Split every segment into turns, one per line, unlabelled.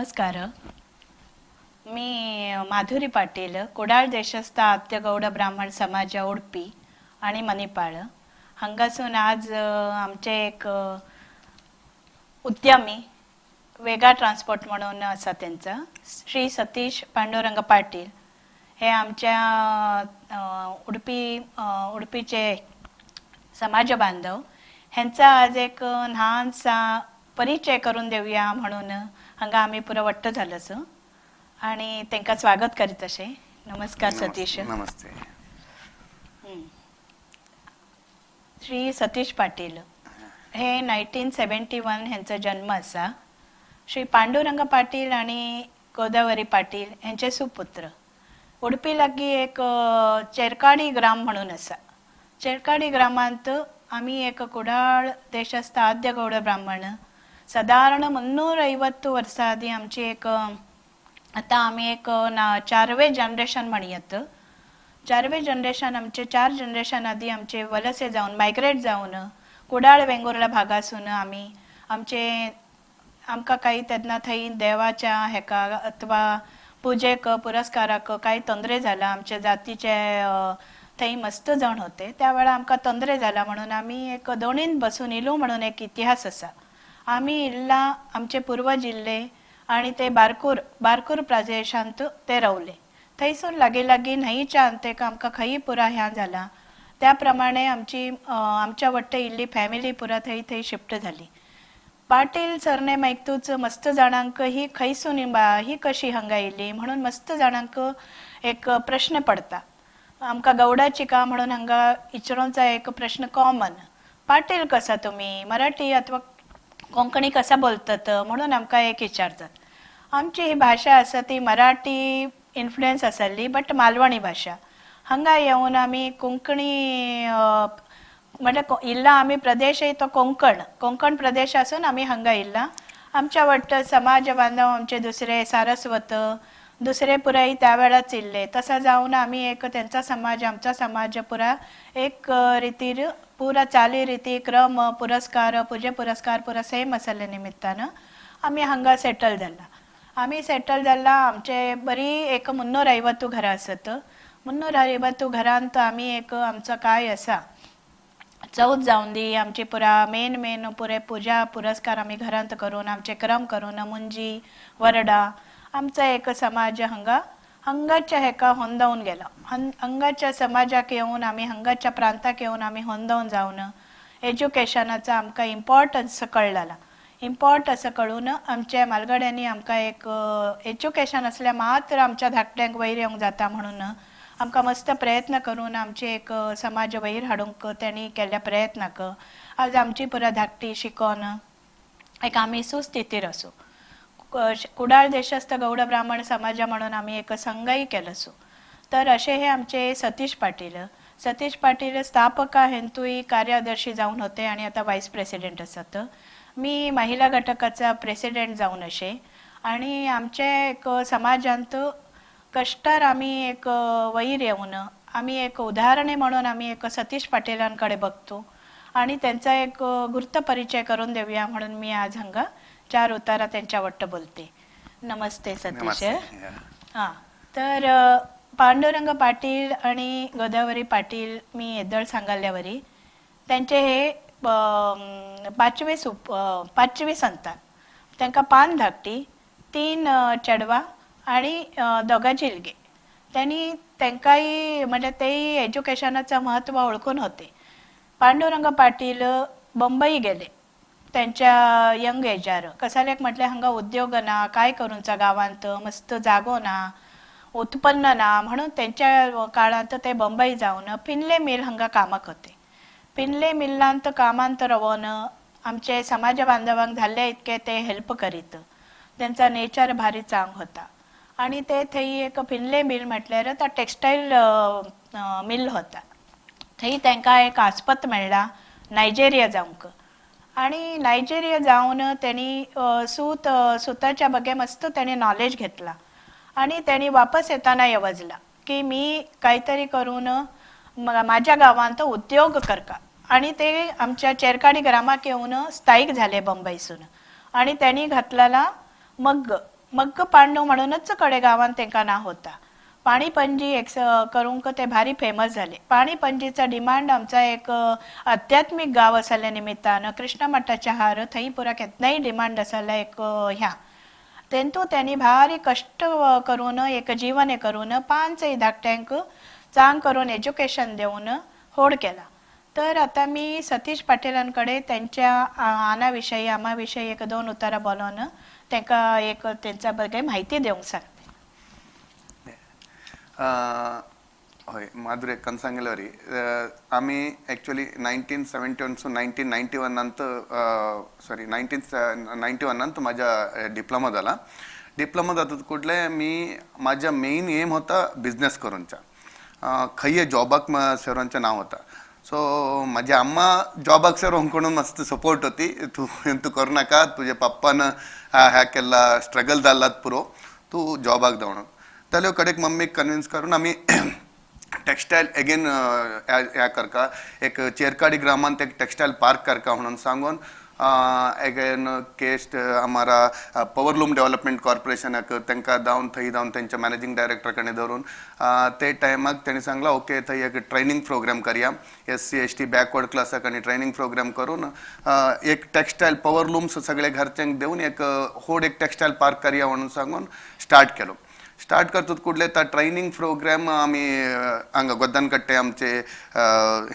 नमस्कार. मी माधुरी पाटील, कुडाळ देशस्थ आद्यगौड ब्राह्मण समाज उडपी आणि मणिपाळ हांगासून आज आमचे एक उद्यमी वेगा ट्रान्सपोर्ट म्हणून आसा तेंचा श्री सतीश पांडुरंग पाटील हे आमच्या उडपी उडपीचे समाज बांधव ह्यांचा आज एक ल्हानसा परिचय करून देऊया म्हणून हांगा आमी पुरो वट्ट जालो आणि तांकां स्वागत करीत अशें. नमस्कार सतीश.
नमस्ते.
श्री सतीश पाटील हे 1971 ह्यांचा जन्म आसा. श्री पांडुरंग पाटील आणि गोदावरी पाटील ह्यांचे सुपुत्र. उडपी लागीं एक चेरकाडी ग्राम म्हणून आसा. चेरकाडी ग्रामांत आमी एक कुडाळ देशस्थ आद्य गौड ब्राह्मण सादारण 350 वर्सां आदीं आमची एक आतां आमी एक चारवे जनरेशन म्हणयत. चारवे जनरेशन आमचे 4 जनरेशन आदीं आमचे वलसे जावन मायग्रेट जावन कुडाळ वेंगुर्ला भागासून आमी आमचे आमकां काही तेन्ना थंय देवाच्या हेका अथवा पुजेक पुरस्काराक काही तोंदरे जाला आमच्या जातीचे थंय मस्त जाण होते त्या वेळार आमकां तोंदरे जाला म्हणून आमी एक दोणीन बसून इलो म्हणून एक इतिहास आसा. आमी इल्ला आमचे पुर्वज इल्ले आणि ते बारकूर बारकूर प्रदेशांत ते रावले. थंयसून लागीं लागीं न्हंयच्या अंतेक आमकां खंय पुरा ह्या जाला त्या प्रमाणे आमची आमच्या वट्ट इल्ली फॅमिली पुरा थंय थंय शिफ्ट जाली. पाटील सरनेम ऐकतूच मस्त जाणांक ही खंयसून ही कशी हांगा येयली म्हणून मस्त जाणांक एक प्रश्न पडता. आमकां गौडाची का म्हणून हांगा इचरोंचा एक प्रश्न कॉमन, पाटील कसा तुमी मराठी अथवा कोंकणी कसा बोलतात म्हणून आमकां एक विचारतात. आमची ही भाशा आसा ती मराठी इन्फ्लुएन्स आसली बट मालवणी भाशा. हांगा येवन आमी कोंकणी म्हळ्यार इल्ला आमी प्रदेशय तो कोंकण कोंकण प्रदेश आसून आमी हांगा इल्ला. आमच्या वट्ट समाज बांधव आमचे दुसरे सारस्वत दुसरे पुराय त्या वेळाच इल्ले तसा जावन आमी एक तेंचा समाज आमचा समाज पुरा एक रितीर पुरा चाली रिती क्रम पुरस्कार पुजे पुरस्कार पुरा सेम आसले निमित्तान आमी हांगा सेटल जाला. आमी सेटल जाला आमचे बरी एक 350 घरां आसत. 350 घरांत आमी एक आमचो काय आसा चवथ जावन दी आमची पुरा मेन मेन पुरे पुजा पुरस्कार आमी घरांत करून आमचे क्रम करून मुंजी वरडा आमचा एक समाज हांगा हांगाच्या हेका होंदावन गेला. हांगाच्या समाजाक येवन आमी हांगाच्या प्रांताक येवन आमी होंदावन जावन एज्युकेशनाचो आमकां इम्पॉर्टन्स कळ्ळा. इम्पॉर्टन्स कळून आमच्या म्हालगड्यांनी आमकां एक एज्युकेशन आसल्यार मात्र आमच्या धाकट्यांक वयर येवंक जाता म्हणून आमकां मस्त प्रयत्न करून आमचे एक समाज वयर हाडूंक तेणी केल्ल्या प्रयत्नाक आज आमची पुरा धाकटी शिकोन एक आमी सुस्थितीर आसू. कुडाळ देशस्थ गौड ब्राह्मण समाजा म्हणून आमी एक संघय केलो सो. तर अशे हे आमचे सतीश पाटील. सतीश पाटील स्थापका हेंतूय कार्यदर्शी जावन होते आणि आता वायस प्रेसिडेंट आसात. मी महिला घटकाचा प्रेसिडेंट जावन अशे आणि आमचे एक समाजांत कष्टार आमी एक वयर येवन आमी एक उदाहरणे म्हणून आमी एक सतीश पाटीलांकडे बघतो आणि त्यांचा एक गुर्त परिचय करून देऊया म्हणून मी आज हांगा 4 उतारा त्यांच्या वट्ट बोलते. नमस्ते सतीश. हां, तर पांडुरंग पाटील आणि गोदावरी पाटील मी येदळ सांगल्यावरी त्यांचे हे पाचवे संतान. तांकां 5 धाकटी, 3 चेडवां आणि 2 झिलगे. त्यांनी तांकांय म्हणजे तेय एज्युकेशनाचं महत्व ओळखून होते. पांडुरंग पाटील बंबई गेले त्यांच्या यंग एजार. कसाल्याक म्हटल्यार हांगा उद्योग ना, काय करूंचा गावांत मस्त जागो ना, उत्पन्न ना म्हणून त्यांच्या काळांत ते बंबई जावन पिनले मिल हांगा कामाक होते. पिनले मिल्लांत कामांत रावन आमचे समाज बांधवांक जाल्ले इतके ते हेल्प करीत. त्यांचा नेचर भारी चांग होता आणि ते थंय एक पिनले मिल म्हटल्यार तो टेक्सटायल मिल होता. थंय तांकां एक आस्पत मेळ्ळा नायजेरिया जावंक आणि नायजेरिया जावन तेणी सूत सुताच्या बगे मस्त तेणी नॉलेज घेतला आणि तेणी वापस येताना येवजला की मी काहीतरी करून माझ्या गावांत उद्योग करका आणि ते आमच्या चेरकाडी ग्रामाक येवन स्थायीक झाले बंबईसून आणि त्यांनी घातलेला मग्ग मग्ग पांडू म्हणूनच कडे गावान तेंका नाव होता. पाणी पणजी एक करूंक ते भारी फेमस झाले. पाणी पणजीचा डिमांड आमचा एक आध्यात्मिक गाव असल्या निमित्तानं कृष्ण मठाच्या हार थंय पुरा केन्नाय डिमांड आसल्या एक ह्या तेंतू त्यांनी भारी कष्ट करून एक जीवन हे करून पांचय धाकट्यांक चांग करून एज्युकेशन देऊन होड केला. तर आता मी सतीश पाटीलांकडे त्यांच्या आनाविषयी आमाविषयी एक दोन उतरां बोलोन तांकां एक तेंच्या बद्दल माहिती दिवंक सांगते.
हय, माधुरी अक्कान सांगले वरी आमी एक्चुअली 1971 सून 1991नांत, सॉरी, 1991नांत माझ्या डिप्लोमा जाला. डिप्लोमा जाता कुठले मी माझ्या मेन एम होता बिझनेस करूनचा, खंय जॉबाक सेरोंचें नांव होता. सो माझी अम्मा जॉबाक सेरोंक म्हणून मस्त सपोर्ट होती, तूं तूं करूं नाका, तुज्या पप्पान ह्या केल्ला स्ट्रगल जाल्लात पुरो, तूं जॉबाक धांवणून. जाल्यार कडेक मम्मीक कन्विन्स करून आमी टेक्सटायल एगेन ह्या करका, एक चेरकाडी ग्रामांत एक टेक्सटायल पार्क करका म्हणून सांगून एगेन केस्ट हमारा पॉवरलूम डेव्हलपमेंट कॉर्पोरेशनाक तांकां धांवन थंय धांवन तेंच्या मॅनेजींग डायरेक्टर कडेन धरून ते टायमाक तेणी सांगला ओके थंय एक ट्रेनींग प्रोग्राम करया, SC ST backward क्लासाक आनी ट्रेनींग प्रोग्राम करून एक टेक्सटायल पॉवरलूम्स सगळे घरच्यांक दिवन एक होड एक टेक्सटायल पार्क करया म्हणून सांगून स्टार्ट केलो. स्टार्ट करतूच कुडले ता ट्रेनींग प्रोग्राम आमी हांगा गोद्दनकट्टे आमचे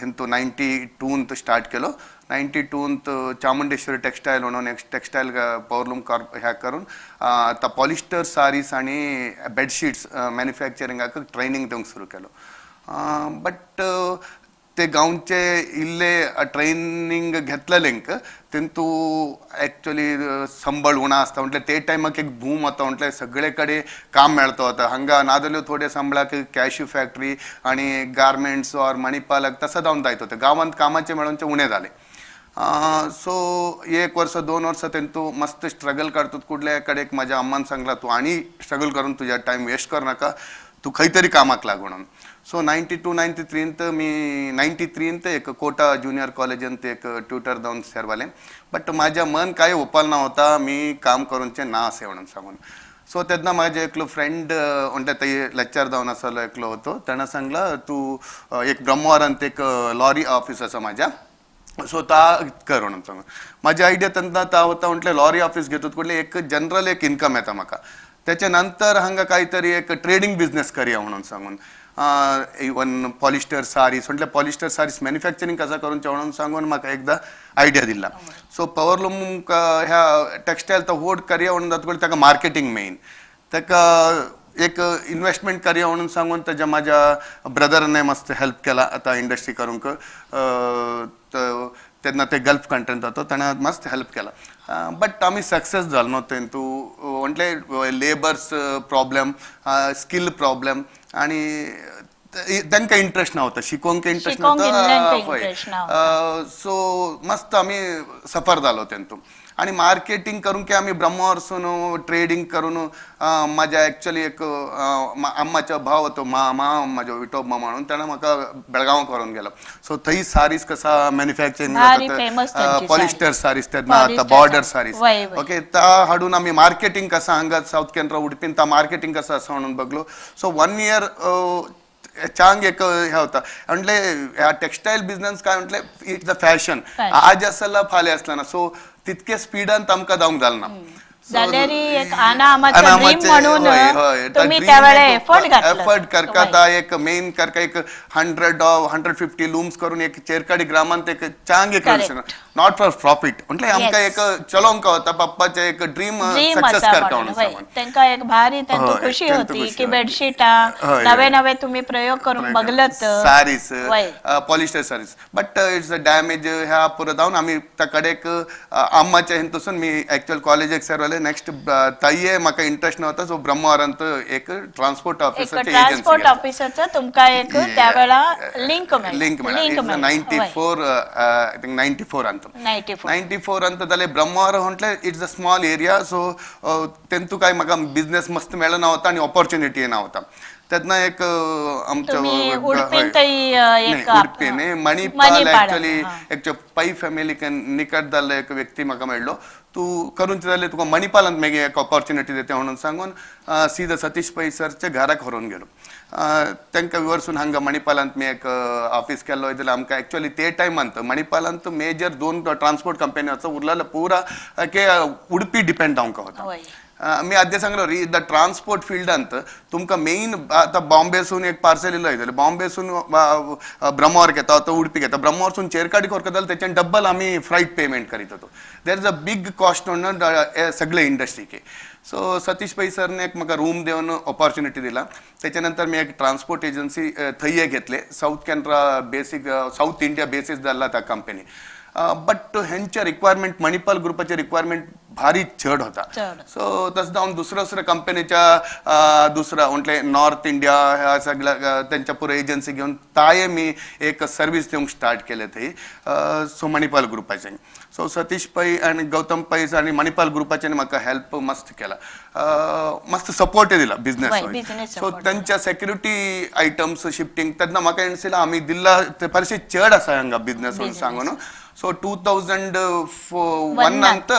हिंतू 92 स्टार्ट केलो. 92 चामुंडेश्वरी टेक्सटायल म्हणून एक टेक्सटायल पॉवरलूम कॉर्प ह्या करून आतां पॉलिस्टर सारीस आनी बेडशीट्स मॅन्युफॅक्चरिंगाक ट्रेनींग दिवंक सुरू केलो. बट ते गांवचे इल्ले ट्रेनींग घेतलेलेंक तेंतू एक्चुअली संबळ उणा आसता म्हटल्यार ते टायमाक एक बूम वता म्हटल्यार सगळे कडेन काम मेळता वता. हांगा नाजाल्यार थोडे संबळाक कॅश्यू फॅक्टरी आनी गार्मेंट्स ऑर मणिपालाक तसो जावन जायत होते, गांवांत कामाचे मेळोवचे उणें जालें. सो एक वर्स 2 वर्सां तेंतू मस्त स्ट्रगल काडतूच कुडल्या कडेक म्हाज्या अम्मान सांगला तूं आनी स्ट्रगल करून तुज्या टायम वेस्ट कर नाका, तूं खंय तरी कामाक लाग म्हणून. सो 92 93 मी 93 एक कोटा ज्युनियर कॉलेजींत एक ट्युटर जावन सेरवालें. बट म्हाज्या मन कांय उपाल ना होता मी काम करूनचें ना असें म्हणून सांगून. सो तेन्ना म्हाजे एकलो फ्रेंड म्हणटा थंय लेक्चर जावन आसलो एकलो होतो, तेणें सांगला तूं एक ब्रह्मवारांत एक लॉरी ऑफीस आसा म्हाज्या, सो ता कर म्हणून सांगून. म्हाजी आयडिया तेन्ना ता होता म्हटलें लॉरी ऑफीस घेतूच कुडलें एक जनरल एक इनकम येता म्हाका, त्याच्या नंतर हांगा कांय तरी एक ट्रेडींग बिजनेस करया म्हणून सांगून. इवन पॉलिस्टर सारीस म्हटल्यार पॉलिस्टर सारीस मॅन्युफॅक्चरींग कसा करूनचें म्हणून सांगून म्हाका एकदां आयडिया दिला. सो पॉवरलूम ह्या टेक्सटायल तो होड करया म्हणून जाता ताका मार्केटींग मेन, ताका एक इन्वेस्टमेंट करया म्हणून सांगून तेज्या म्हाज्या ब्रदरान मस्त हेल्प केला आतां इंडस्ट्री करूंक. तेन्ना ते गल्फ कंट्रीन जाता ताणें मस्त हेल्प केला. बट आमी सक्सेस जालो न्हू तेंतू म्हटलें लेबर्स प्रॉब्लेम, स्कील प्रॉब्लेम आनी तांकां इंट्रस्ट ना होता, शिकोवंक इंट्रस्ट नव्हता. सो मस्त आमी सफर जालो तेंतू. आनी मार्केटींग करूंक आमी ब्रह्मवरसून ट्रेडींग करून म्हाज्या एक्चुअली एक अम्माचो भाव होतो मा म्हाजो विठोब मामा म्हणून, ताणें म्हाका बेळगांव करून गेलो. सो थंय सारीस कसा मॅन्युफॅक्चरींग जाता, पॉलिस्टर सारीस तेन्ना आतां बॉर्डर सारीस ओके ता हाडून आमी मार्केटींग कसा हांगा सावथ केन्रा उडपीन ता मार्केटींग कसा आसा म्हणून बगलो. सो 1 इयर चांग एक हे होता म्हटले ह्या टेक्सटायल बिझनेस काय म्हटले it's a fashion, आज आसला फाल्यां आसला ना, सो तितके स्पिडान आमकां जावंक जालें ना.
जाल्यार एक एफर्ट
करका ता एक मेन करका एक 100 150 लूम्स करून एक चेरकाडी ग्रामांत एक चांग एक not for profit म्हटल्यार आमकां एक चलोवंक वता पप्पाचे एक ड्रीम सक्सेस करता म्हणून
तांकां एक भारी तांकां खुशी होती की बेडशीटां नवे नवे तुम्ही प्रयोग करून बगलत
saris polyester saris, but it's a damage ह्या पुरो जावन आमी त्या कडेक अम्माच्या हितून मी एक्चुअल कॉलेजीक सरवले. नेक्स्ट ताईये म्हाका इंट्रस्ट नव्हता, सो ब्रह्मवारांत एक ट्रान्सपोर्ट ऑफिसरचे
ट्रान्सपोर्ट ऑफिसरचं तुमका एक त्यावेळा लिंक
लिंक मेळ्ळा 94 I think 94 अंत 94 अंत जाले ब्रह्मवार म्हटलें it's a small area, so तेंतू काय म्हाका बिझनेस मस्त मेळना होता आनी ऑपॉर्च्युनिटी ना होता. तेन्ना एक आमचो उडपी मणिपाल एक्चुअली एक पै फॅमिलीक निकट जाल्लो एक व्यक्ती म्हाका मेळ्ळो, तूं करूंक जाल्यार तुका मणिपालांत मागीर एक ऑपॉर्च्युनिटी दिता म्हणून सांगून सीधा सतीश पै सरच्या घराक व्हरून गेलो. तांकां वरसून हांगा मणिपालांत मी एक ऑफिस केल्लो. जाल्यार आमकां एक्चुअली ते टायमांत मणिपालांत मेजर दोन ट्रान्सपोर्ट कंपनी आसा, उरलेलो पुरा के उडपी डिपेंड आमकां होता. मी आद्य सांगलो री the transport फिल्डांत तुमकां मेन आतां बॉम्बेसून एक पार्सल येयलो जाल्यार बॉम्बेसून ब्रह्मावर घेता, आतां उडपी घेता, ब्रह्मावरसून चेरकाडी व्हरता जाल्यार तेच्यान डब्बल आमी फ्रायट पेमेंट करीत होतो. There is a big cost म्हणून सगळे इंडस्ट्रीके. सो सतीश पै सरने एक म्हाका रूम देवन ऑपॉर्च्युनिटी दिला. त्याच्या नंतर मी एक ट्रान्सपोर्ट एजन्सी थंय घेतले, South Canara basic, South India basis जाल्ला त्या कंपनी. बट हेंचे रिक्वायरमेंट, मणिपाल ग्रुपाचे रिक्वायरमेंट भारी चड होता.
चड.
सो तसं जावन दुसऱ्या दुसऱ्या कंपनीच्या दुसरा म्हटले नॉर्थ इंडिया ह्या सगळ्या त्यांच्या पुरो एजन्सी घेवन ताये मी एक सर्वीस दिवंक स्टार्ट केले थंय. सो मणिपाल ग्रुपाचे, सो सतीश पै आनी गौतम पै आनी मणिपाल ग्रुपाच्यान म्हाका हेल्प मस्त केला, मस्त सपोर्ट दिला बिझनेस.
Business
so
support.
त्यांच्या सेक्युरिटी आयटम्स शिफ्टिंग तेन्ना म्हाका एणसिला आमी दिल्ला ते परशी चड आसा हांगा बिझनेस म्हणून सांगून. सो 2001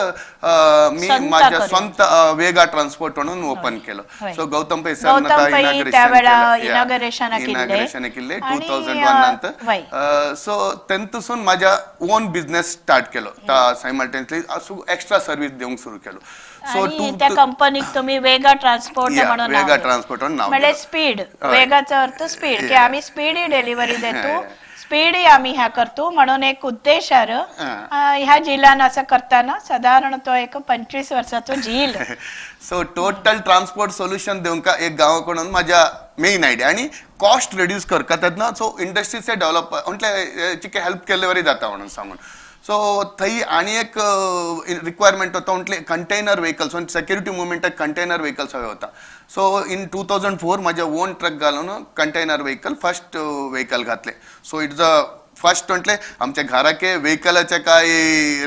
मी
स्वतः
माझ्या
करून.
स्वतः वेगा ट्रान्सपोर्ट म्हणून ओपन केलं. सो गौतम पै सर
गौतम पै त्यावेळा inauguration केल्ले.
इनॉग्रेशन केल्ले टू
आणि,
थावजंड वन. सो तेंतसून माझ्या ओन बिझनेस स्टार्ट केलो. सायमल्टेनियसली एक्स्ट्रा सर्व्हिस दिवंक सुरू केलो. सो
आणि त्या कंपनीक तुम्ही वेगा ट्रान्सपोर्ट म्हणून नाव
वेगा
दिलं.
ट्रान्सपोर्ट म्हणून नाव
म्हणजे
दिलं.
स्पीड, वेगाचा अर्थ स्पीड, की आम्ही स्पीडी डिलिव्हरी देतो, स्पीडी आम्ही ह्या करतो म्हणून एक उद्देश आहे. ह्या जिल्हान असं करताना साधारण तो एक 25 वर्षाचो झील.
सो टोटल ट्रान्सपोर्ट सोल्युशन दिवंक एक गांवाकडून माझ्या मेन आयडिया आणि कॉस्ट रिड्यूस करका तेन्ना. सो इंडस्ट्रीचे डेव्हलप म्हटल्यार चिके हेल्प केल्ले वरी जाता म्हणून सांगून. सो थंय आनी एक रिक्वायरमेंट होता म्हटले कंटेनर व्हेकल्स, सेक्युरिटी मुवमेंटाक कंटेनर व्हेकल्स हवे होता. सो इन 2004 माझ्या ओन ट्रक घालून कंटेनर व्हेकल फर्स्ट व्हेकल घातले. सो it's a first म्हटले आमच्या घराके व्हेकलाचे काय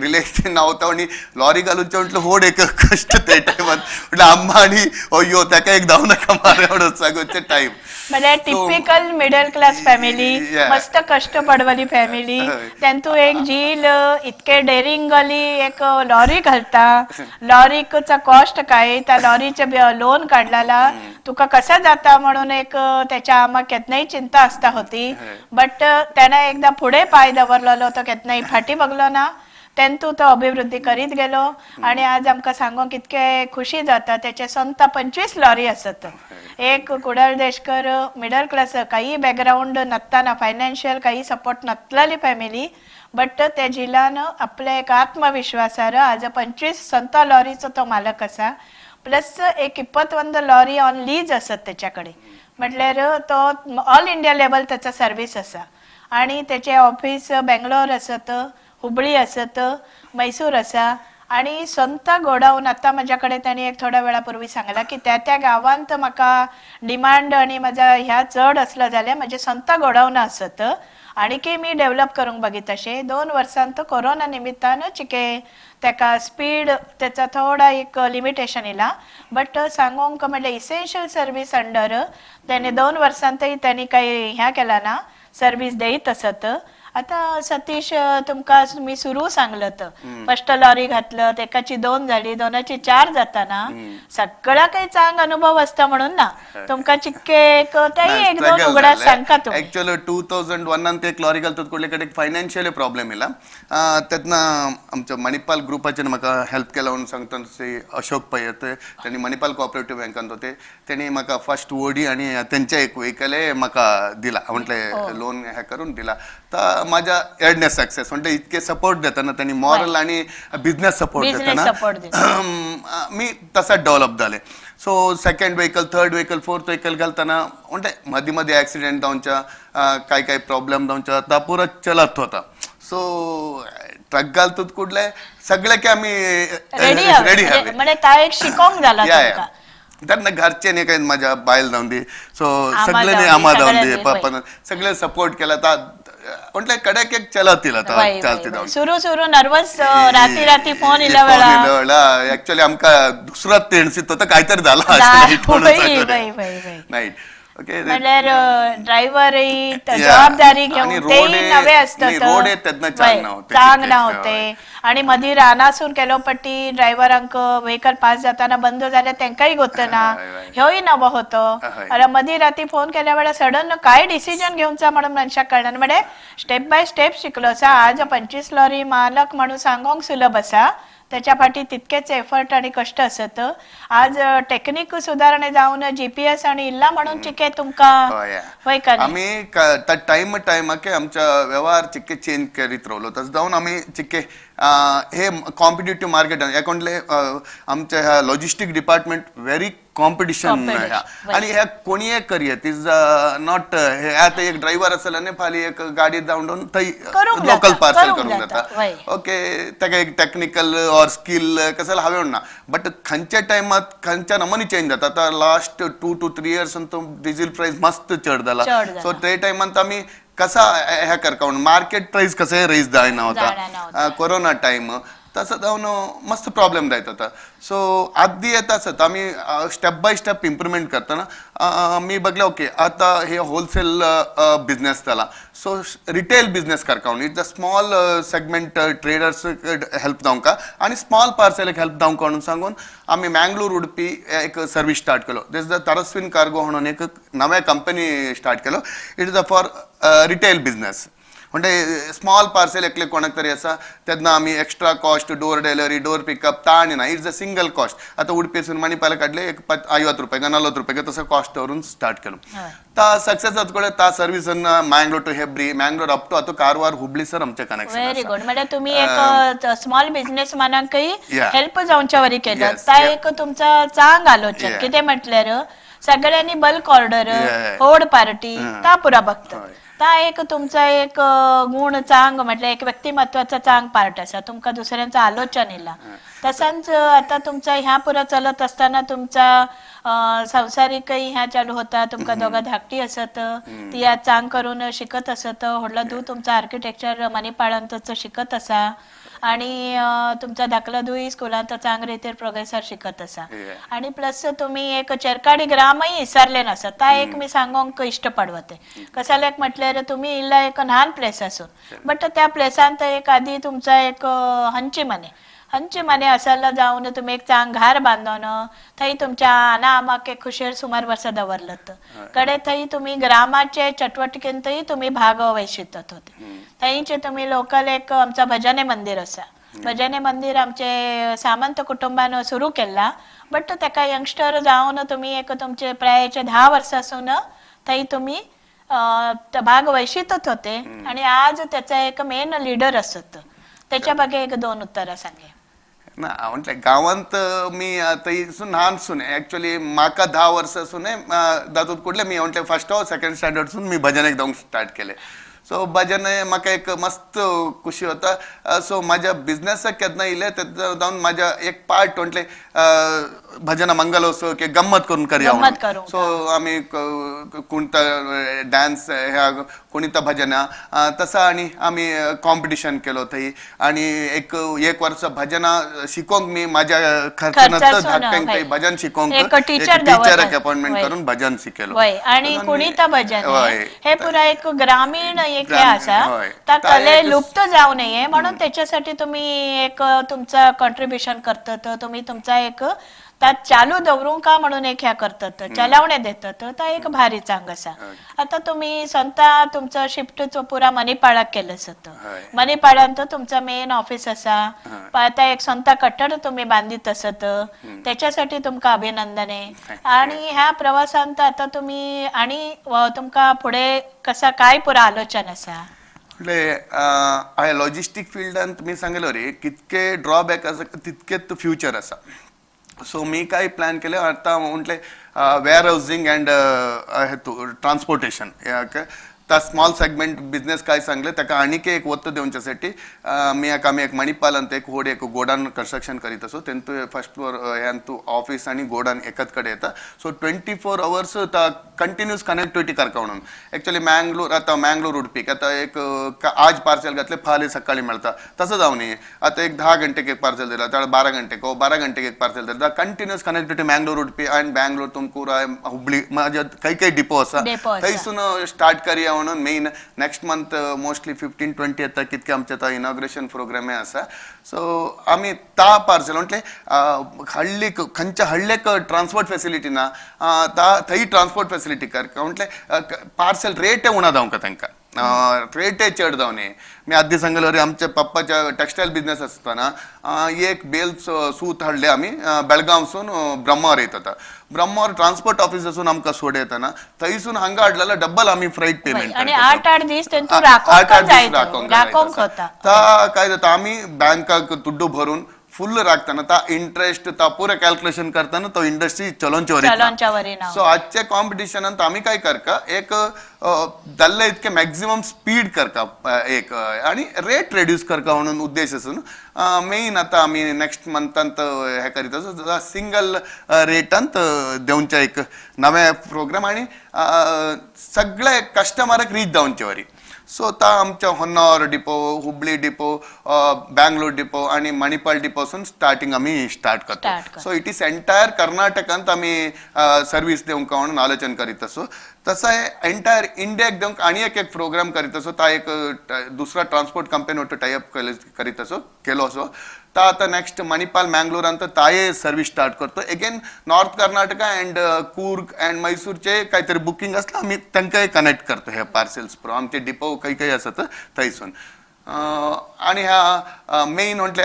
रिलेशन नव्हतं आणि लॉरी घालूनचे म्हटलं होड एक कष्ट ते टायमात म्हटलं आम्हा आणि अय्यो त्याका एक धाव नका मारे म्हणून सांगूचे टाइम.
म्हणजे टिपिकल मिडल क्लास फॅमिली, मस्त कष्ट पडवली फॅमिली, त्यांतू एक झील इतके डेरिंगली एक लॉरी घालता. लॉरीचा कॉस्ट काय, त्या लॉरीचे लोन काढलेला तुका कसा जाता म्हणून एक त्याच्या आमा केतनाही चिंता असता होती. बट त्यानं एकदा पुढे पाय दवरलेलो तो केतनाही फाटी बघलो ना, तेंतू तो अभिवृद्धी करीत गेलो. आणि आज आमकां सांगूंक इतके खुशी जाता, त्याचे स्वता 25 लॉरी आसत. एक कुडाळ देशकर मिडल क्लास, काही बॅकग्राऊंड नसताना, फायनान्शियल काही सपोर्ट नसलेली फॅमिली, बट त्या जिल्हान आपल्या एक आत्मविश्वासार आज 25 संता लॉरीचो तो मालक आसा. प्लस एक 21 लॉरी ऑन लीज आसत त्याच्याकडे, म्हटल्यार तो ऑल इंडिया लेवल त्याचा सर्वीस आसा. आणि त्याचे ऑफिस बेंगलोर आसत, हुबळी आसत, मैसूर आसा. आणि स्वतः गोडाऊन आता माझ्याकडे त्यांनी एक थोड्या वेळापूर्वी सांगला की त्या त्या गावांत म्हाका डिमांड आणि माझा ह्या चड असला जाल्यार म्हजे स्वतः गोडाऊन आसत आणि की मी डेव्हलप करूंक बघित. अशें 2 वर्सांत कोरोना निमित्तान चिके ताका स्पीड त्याचा थोडा एक लिमिटेशन येयला. बट सांगूंक म्हटल्यार इसेन्शियल सर्वीस अंडर त्याने 2 वर्सांतय त्यांनी काही ह्या केला ना, सर्वीस देत असत. आता सतीश तुमका मी सुरू सांगलं तर फर्स्ट लॉरी घातलं, एकाची 2 झाली, 2ची 4 जाताना सगळा काही चांग अनुभव असता म्हणून ना तुमका चिक्के एक त्याही एक दोन उघडा सांगा तुम्ही.
ऍक्च्युअली 2001 एक लॉरी घालतो कुठले फायनान्शियल प्रॉब्लेम येला. त्यातनं आमच्या मणिपाल ग्रुपाचे म्हाका हेल्प केला म्हणून सांगता श्री अशोक पै होते, त्यांनी मणिपाल कोऑपरेटिव्ह बँकांत होते, त्यांनी म्हाका फर्स्ट ओडी आणि त्यांच्या एक व्हेकल म्हाका दिला, म्हटले लोन हे करून दिला. तर माझ्या एडने सक्सेस म्हणजे इतके सपोर्ट देताना त्यांनी मॉरल आणि बिझनेस सपोर्ट देताना मी तसा डेव्हलप झाले. So second vehicle, third vehicle, fourth vehicle घालताना म्हणजे मध्ये मध्ये ऍक्सिडेंट जाऊनच्या, काय काय प्रॉब्लेम जाऊनच्या ता पुरा चलत होता. सो ट्रक घालतो कुठले सगळे की आम्ही रेडी हवे,
म्हणजे त्या एक शिकोंक झाला.
त्यांना घरचे नाही काही माझ्या बायल जाऊन दे, सो सगळ्यांनी आम्हा जाऊन दे, पप्पा सगळे सपोर्ट केला. म्हटलं कडेक एक चलत
चालते. सुरू सुरू नर्वस, राती राती फोन इला वेळा
ऍक्च्युअली आमका दुसरा तेणसीत होता काहीतरी झाला नाही. ओके.
म्हणल्यार ड्रायव्हरही जबाबदारी
आणि
घेऊन तेही नवे असतात.
रोड तेन्ना चांग ना होते.
चांग ना होते आणि मधी रानासून केलो पट्टी ड्रायव्हरांक व्हेकल पास जाताना बंद जाल्यार तेंकाय गोतना, ह्योय नवो होतो. अरे मधी राती फोन केल्या वेळा सडन काय डिसिजन घेऊनचा म्हणून मनशाक कळना. म्हणजे स्टेप बाय स्टेप शिकलो असा. आज 25 लॉरी मालक म्हणून सांगोंक सुलभ असा, त्याच्या फाटी तितकेच एफर्ट आणि कष्ट असत. आज टेक्निक सुधारणे जावन जीपीएस आणि इल्ला म्हणून चिके तुमका. होय का नाही?
आम्ही टाइम टायमाके आमच्या व्यवहार चिक्के चेंज करीत रावलो. तसं जावन आमी चिक्के हे कॉम्पिटेटिव्ह मार्केट अकाउंटले आमच्या ह्या logistic department very competition ह्या आणि ह्या कोणीय करयत is not. हे आता एक ड्रायव्हर आसले न्ही, फाल्यां एक गाडी जावन थंय लोकल पार्सल करूंक जाता. ओके, ताका एक टॅक्निकल ऑर स्किल कसं हांवें ना, बट खंयच्या टायमात खंयच्या नमनी चेंज जाता. आतां last 2 to 3 years diesel price मस्त चड जाला. सो ते टायमान आमी कसा ह्या करका म्हणून मार्केट प्राइस कसं रेज जायना होता, कोरोना टायम तसं जावन मस्त प्रॉब्लेम जायत होता. सो आदी येत आसत आमी स्टेप बाय स्टेप इम्प्रुवमेंट करतना मी बघले, ओके, आता हे होलसेल बिझनेस जाला, सो रिटेल बिझनेस करका म्हणून it's a small segment traders help जावंक आणि स्मॉल पार्सलाक हेल्प जावंक म्हणून सांगून आमी मँगलोर उडपी एक सर्वीस स्टार्ट केलो. दिस the तरस्विन कार्गो म्हणून एक नव्या कंपनी स्टार्ट केलो. It is a for retail business. म्हणजे स्मॉल पार्सल एकले कोणाक तरी आसा तेन्ना आमी extra cost, door delivery, door pickup ता आनी ना. It's a single cost. आतां उडपीसून मणिपाला काडले एक 50 रुपये का 40 रुपये का तसं कॉस्ट दवरून स्टार्ट केलो. ता सक्सेस जात कडे ता service Mangalore to Hebri, Mangalore up to आतां कारवार, हुबळी सर आमचे कनेक्शन.
Very good. म्हणजे तुम्ही एक स्मॉल बिझनेसमॅनांकय हेल्प जावच्या वरी केलं. ता एक तुमचा चांग आलोचन. कितें म्हटल्यार सगळ्यांनी बल्क ऑर्डर, होड पार्टी ता पुरा बघतात. ता एक तुमचा एक गुण चांग, म्हटल्यार एक व्यक्तिमत्वाचा चांग पार्ट आसा. तुमकां दुसऱ्यांचा आलोचन येयला. तसांच आता तुमचा ह्या पुरा चलत असताना तुमचा संसारिकही ह्या चालू होता. तुमका दोघा धाकटी असत, ती आज चांग करून शिकत असत. व्हडलो धूव तुमचा आर्किटेक्चर मणिपाळांतच शिकत आसा आणि तुमचा धाकलो धूय स्कुलांत चांग रितीर प्रोग्रेसार शिकत आसा. आणि प्लस तुम्ही एक चेरकाडी ग्रामय विसरले नासा. ता एक मी सांगोंक इश्ट पडवते. कसाल्याक म्हटल्यार तुम्ही इल्ला एक ल्हान प्लेस आसून बट त्या प्लेसांत एक आधी तुमचा एक हंची मने, हंची मने असायला जावन तुम्ही एक चांग घार बांदोन थंय तुमच्या आना आमाक एक खुशेर सुमार वर्सां दवरलत. कडे थंय तुम्ही ग्रामाचे चटवटिकेंतय तुम्ही भाग वैशितत होते. थंयचे तुम्ही लोकल एक आमचा भजने मंदिर आसा. भजने मंदिर आमचे सामंत कुटुंबान सुरू केला, बट ताका यंगस्टर जावन तुम्ही एक तुमचे प्रायचे 10 वर्सां थंय तुम्ही भाग वैशितच होते आणि आज त्याचा एक मेन लिडर असत. त्याच्या बागे एक दोन उत्तरां सांगे.
ना, म्हटलें गांवांत मी थंयसून ल्हानसून, एक्चुअली म्हाका 10 वर्सां तातूंत कुडले मी म्हटलें फर्स्ट ऑर सेकंड स्टँडर्डसून मी भजनेक जावंक स्टार्ट केलें. सो भजन म्हाका एक मस्त खुशी होता. सो म्हाज्या बिझनेसाक केन्ना येयलें तेन्ना जावन म्हाज्या एक पार्ट म्हटलें भजन मंगलोत्सव की गम्मत करून करया.
गम्मत करूंक.
सो आमी कुणता डान्स ह्या कुणीता भजना तसा आणि आमी कॉम्पिटिशन केलो थंय. आणि एक एक वर्स भजना शिकोवंक मी माझ्या खर्चान
खर्चासून,
धाकट्यांक थंय भजन शिकोवंक
एक teacher
टिचराक
दवरला.
अपॉइंटमेंट करून भजन शिकयलो.
वय, आणि कुणीता भजन हे पुरा एक ग्रामीण एक हे आसा. त्या
ता
कले लुप्त जाऊ नये म्हणून त्याच्यासाठी तुम्ही एक तुमचा कॉन्ट्रीब्युशन करतात. तुम्ही तुमचा एक त्यात चालू दवरूंक का म्हणून एक ह्या करतात, चलावणे देतात. ता एक भारी चांग आसा. आता तुम्ही स्वतः तुमचं शिफ्टचो पुरा मणिपाळाक केलं सत. मणिपाळांत तुमचा मेन ऑफिस असा. आता एक स्वतः कट्टर तुम्ही बांधित असत, त्याच्यासाठी तुमका अभिनंदन आहे. आणि ह्या प्रवासांत आता तुम्ही आणि तुमका पुढे कसा काय पुरा आलोचन असा?
म्हणजे लॉजिस्टीक फिल्डान तुमी सांगलो रे, कितके ड्रॉबॅक आसा तितकेच फ्युचर आसा. सो मी काय प्लॅन केले आता म्हटले वेअर हाऊसिंग अँड हेतू ट्रान्सपोर्टेशन. त्या स्मॉल सेगमेंट बिझनेस काय सांगले ताका आणीक एक वत्त दिवच्यासाठी मी एक आमी एक मणिपालांत एक व्हड एक गोडान कन्स्ट्रक्शन करीत आसो. तेंतू फर्स्ट फ्लोर ह्यांतू ऑफिस आनी गोडान एकच कडेन येता. सो 24 अवर्स कंटिन्युअस कनेक्टिविटी करका म्हणून एक्चुअली मँगलोर आतां मँगलोर उडपीक आतां एक आज पार्सल घातले फाल्यां सकाळी मेळता तसं जावं न्ही. आतां एक 10 घंटेक एक पार्सल दिला, त्या 12 घंटेक 12 घंटेक एक पार्सल दिला. कंटिन्युअस कनेक्टिविटी मँगलोर उडपी आनी बँगलोर तुमकूर हुबळी माझ्या काही काही डिपो आसा थंयसून स्टार्ट करया म्हणून main next month mostly 15-20 येता कितके आमचे आतां इनॉग्रेशन प्रोग्राम आसा. सो आमी ता पार्सल म्हटले हळ्ळीक खंयच्या हळ्ळेक ट्रान्सपोर्ट फेसिलिटी ना ता थंय ट्रान्सपोर्ट फेसिलिटी करका म्हटले पार्सल रेट उणा जावंक तांकां रेटय चड जावं न्ही. मी आदी सांगले आमच्या पप्पाच्या टेक्सटायल बिझनेस आसतना एक बेल सूत हाडले आमी बेळगांवसून ब्रह्मावर येत आता. ब्रह्मावर ट्रान्सपोर्ट ऑफिसासून आमकां सोड येताना थंयसून हांगा हाडलेलो डबल आमी फ्रायट पेमेंट
आणि 8-8 दीस तेंतू राकोंक होता.
ता काय जाता आमी बँकाक दुड्डू भरून फुल राखताना ता इंटरेस्ट ता पुरे कॅल्क्युलेशन करताना तो इंडस्ट्री चलोवचे वरी. सो आजच्या कॉम्पिटिशनांत आमी काय करका एक जाल्ले इतके मॅक्झिमम स्पीड करका एक आणि रेट रेड्यूस करका म्हणून उद्देश आसून मेन आतां आमी नेक्स्ट मंथांत हे करीत आसा सिंगल रेटांत दिवचे एक नवे प्रोग्राम आणि सगळे कस्टमराक रीच जावचे वरी. सो ता आमच्या Honnavar depot, Hubli depot, Bangalore depot आणि मणिपाल डिपोसून स्टार्टिंग आमी स्टार्ट करता. सो it is entire कर्नाटकांत आमी सर्वीस दिवंक म्हणून आलोचन करीत आसो. तसं एंटायर इंडियाक दिवंक आनी एक एक प्रोग्राम करीत आसो. ता एक दुसरा ट्रान्सपोर्ट कंपनी वट्टू टायअप करीत आसो केलो असो. ता आतां नेक्स्ट मणिपाल मँगलोरांत ताये सर्वीस स्टार्ट करतो. Again north Karnataka and Coorg and मैसूरचे काहीतरी बुकिंग असलं आमी तांकांय कनेक्ट करतो हे पार्सल्स प्रो आमचे डिपो काही काही आसत थंयसून. आणि ह्या मेन म्हटले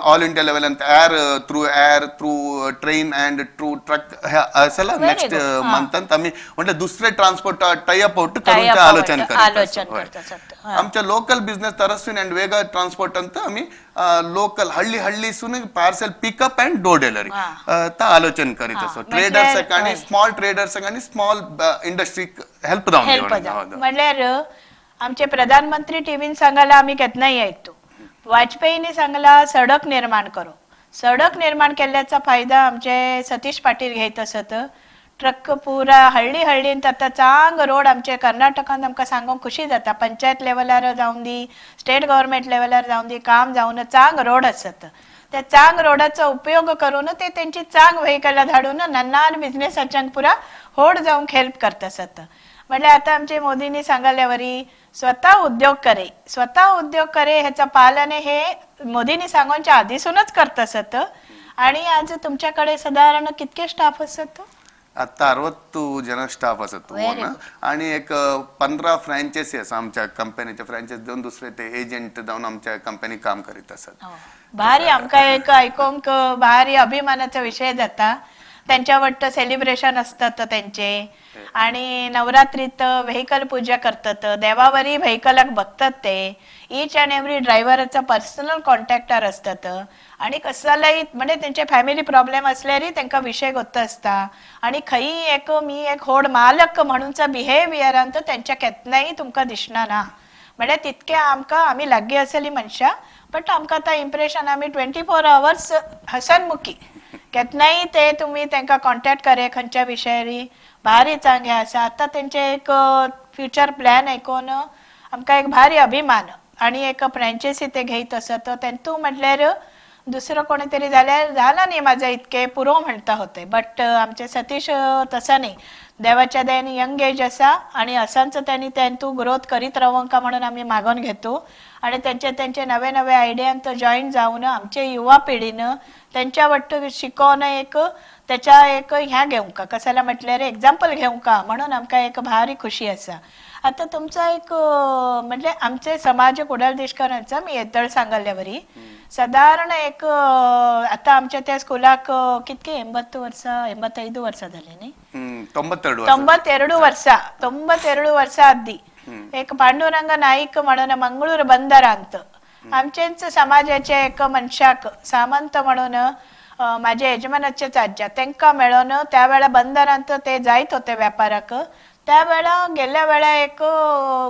ऑल इंडिया लेवलांत air through air through train and through truck ह्या असेल नेक्स्ट मंथांत आमी म्हटले दुसरे ट्रान्सपोर्ट टायअप आउट करून आलोचन करतात. आमच्या लोकल बिझनेस तरसून अँड वेगा ट्रान्सपोर्ट ಅಂತ आमी लोकल हಳ್ಳಿ हಳ್ಳಿसून parcel pickup and door delivery ता आलोचन करीत असो. ट्रेडर्स आणि स्मॉल ट्रेडर्स आणि स्मॉल इंडस्ट्री हेल्प जावन
म्हणल्यार आमचे प्रधानमंत्री टीव्हीन सांगायला आम्ही केन्नाय ऐकतो. वाजपेयींनी सांगला सडक निर्माण करो. सडक निर्माण केल्ल्याचा फायदा आमचे सतीश पाटील घेत असत. ट्रक पुरा हळ्ळी हळ्ळीन आतां चांग रोड आमचे कर्नाटकांत आमकां सांगूंक खुशी जाता. पंचायत लेवलार जावन दी, स्टेट गव्हर्मेंट लेवलार जावन दी, काम जावन चांग रोड आसत. त्या चांग रोडाचो उपयोग करून ते तेंची चांग व्हेकलां धाडून नन्नान बिझनेसाच्यांक पुरा होड जावंक हेल्प करता आसत. म्हटल्यार आतां आमचे मोदींनी सांगल्यावरी स्वतः उद्योग करे, स्वतः उद्योग करे ह्याचं पालन हे मोदींनी सांगोनच्या आधीसूनच करत असत. आणि आज तुमच्याकडे साधारण कितके स्टाफ असत?
आता 60 जण स्टाफ असत आणि एक 15 फ्रँचायसी आसा आमच्या कंपनीचे. फ्रँचायसी देवन दुसरे ते एजंट जावन आमच्या कंपनी काम करीत असत.
भारी आमकां एक आयकोंक भारी अभिमानाचा विषय जाता. त्यांच्या वट्ट सेलिब्रेशन असतात त्यांचे आणि नवरात्रीत व्हेकल पूजा करतात, देवावरी व्हेकलाक बघतात ते. ईच अँड एव्हरी ड्रायव्हराचा पर्सनल कॉन्टॅक्टर असतात आणि कसलाही म्हणजे त्यांचे फॅमिली प्रॉब्लेम असल्यारही त्यांका विषय गोत्त असता. आणि खंय एक मी एक होड मालक म्हणूनचा बिहेवियरान तर त्यांच्या केन्नाय तुमकां दिसना ना. म्हळ्यार तितके आमकां आमी लागीं आसली मनशां बट आमकां आतां इम्प्रेशन आमी 24 अवर्स हसनमुखी केन्नाय ते तुमी तांकां कॉन्टॅक्ट करे खंयच्या विशयारी भारी चांगले आसा. आतां तेंचे एक फ्युचर प्लॅन आयकून आमकां एक भारी अभिमान आणि एक फ्रँचायसी ते घेयत आसत. तेंतू म्हटल्यार दुसरं कोणीतरी जाल्यार जाला न्ही माझं इतके पुरो म्हणटा होते, बट आमचे सतीश तसं न्ही. देवाच्या दयेन यंग एज आसा आणि असांच त्यांनी तेंतू ग्रोथ करीत रावंका म्हणून आमी मागोवन घेतो. आणि त्यांचे त्यांचे नवे नवे आयडियांत जॉईन जावन आमचे युवा पिढीनं त्यांच्या वट्ट शिकोवन एक त्याच्या एक ह्या घेवंका कसाला म्हटल्यार एग्जाम्पल घेवंका म्हणून आमकां एक भारी खुशी आसा. आतां तुमचा एक म्हणजे आमचे समाज कुडाळ देशकरांचा मी येतळ सांगल्यावरी सादारण एक आतां आमच्या त्या स्कुलाक कितके 80 वर्सां 85 वर्सां जाली न्ही? 92 वर्सां 92 वर्सां आदी एक पांडुरंग नाईक म्हणून मंगळूर बंदरांत आमचेच समाजाचे एक मनशाक सामंत म्हणून माझ्या यजमानाचेच आज्या तांकां मेळोन त्या वेळा बंदरांत ते जायत होते व्यापाराक. त्या वेळा गेल्या वेळा एक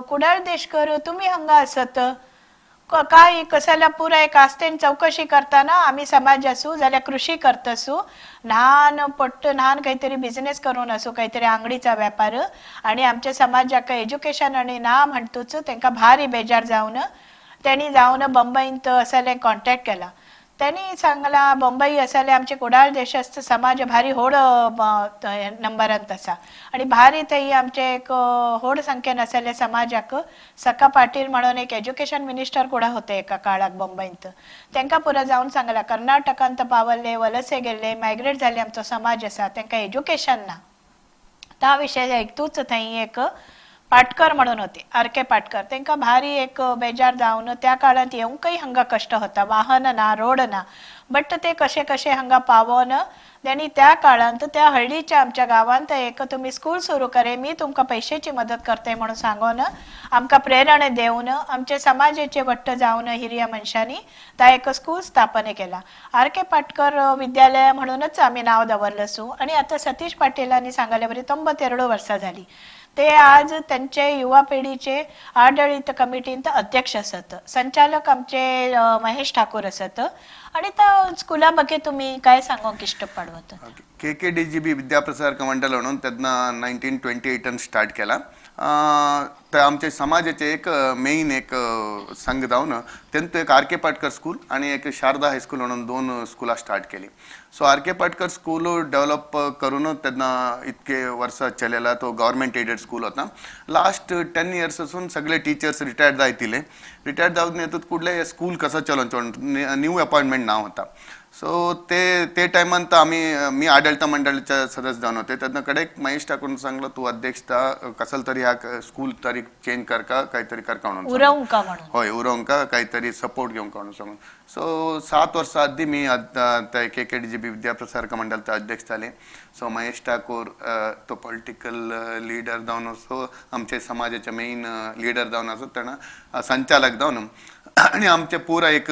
कुडाळ देशकर तुम्ही हांगा आसत काय कसाला पुराय कास्तेन चौकशी करताना आम्ही समाज असू जाल्यार कृषी करत असू, ल्हान पट्ट ल्हान काहीतरी बिझनेस करून असू, काहीतरी आंगडीचा व्यापार, आणि आमच्या समाजाक एज्युकेशन आणि ना म्हणतूच तांकां भारी बेजार जावन त्यांनी जावन बंबईंत असले कॉन्टॅक्ट केला. त्यांनी सांगला बंबई असले आमचे कुडाळ देशस्थ समाज भारी होड नंबरांत आसा आणि भारी थंय आमचे एक होड संख्येन असले समाजाक सका पाटील म्हणून एक एज्युकेशन मिनिस्टर कुडा होते एका काळाक बंबईंत, तांकां पुरा जावन सांगला कर्नाटकांत पावल्ले, वलसे गेल्ले, मायग्रेट जाल्ले आमचो समाज आसा, तांकां एज्युकेशन ना. त्या विशय ऐकतूच थंय एक पाटकर म्हणून होते, आर के पाटकर, तांकां भारी एक बेजार जावन त्या काळांत येवंकय हांगा कश्ट होता, वाहन ना, रोड ना, बट ते कशे कशे हांगा पावोन त्यांनी त्या काळांत त्या हळ्ळीच्या आमच्या गावांत एक तुमी स्कूल सुरू करे, मी तुमकां पैशाची मदत करते म्हणून सांगोन आमकां प्रेरणा देवन आमच्या समाजाचे वट्ट जावन हिरिया मनशांनी ता एक स्कूल स्थापन केला. आर के पाटकर विद्यालय म्हणूनच आमी नाव दवरलं सू. आणि आता सतीश पाटीलांनी सांगले बरी 92 वर्सां झाली, ते आज त्यांचे युवा पिढीचे आडळीत कमिटींत अध्यक्ष असत, संचालक आमचे महेश ठाकूर असत. आणि त्या स्कुला ಬಗ್ಗೆ तुम्ही काय सांगूंक इश्टपडवत?
K K D G B विद्याप्रसारक मंडळ म्हणून तेन्ना 1928 स्टार्ट केला. ते आमचे समाजाचे एक मेन एक संघ जावन तेंतू एक आर के पाटकर स्कूल आणि एक शारदा हायस्कूल म्हणून दोन स्कुलां स्टार्ट केली. So R K Patkar school develop करून तेन्ना इतके वर्सां चलयला. तो गव्हर्मेंट एडेड स्कूल होता. लास्ट 10 इयर्स पासून सगळे टीचर्स रिटायर्ड जायतिले, रिटायर्ड जावन येतूत कुडले स्कूल कसं चलोवचो, न्यू अपॉइंटमेंट ना होता. सो ते ते टायमान तर आम्ही मी आडळता मंडळाचे सदस्य जावन होते. तेन्ना कडेक महेश ठाकूर सांगलो तू अध्यक्षता कसल तरी ह्या स्कूल तरी चेंज करका, काहीतरी करका म्हणून,
उरोवंका म्हणून,
हय उरोवंका, काहीतरी सपोर्ट घेवंक म्हणून सांगून. सो 7 वर्सां आदी मी ते K K D G B विद्याप्रसारक मंडळाचे अध्यक्ष जाले. सो महेश ठाकूर तो पॉलिटिकल लिडर जावन सो आमचे समाजाचे मेन लिडर जावन आसो, तेणा संचालक जावन आणि आमचे पुरा एक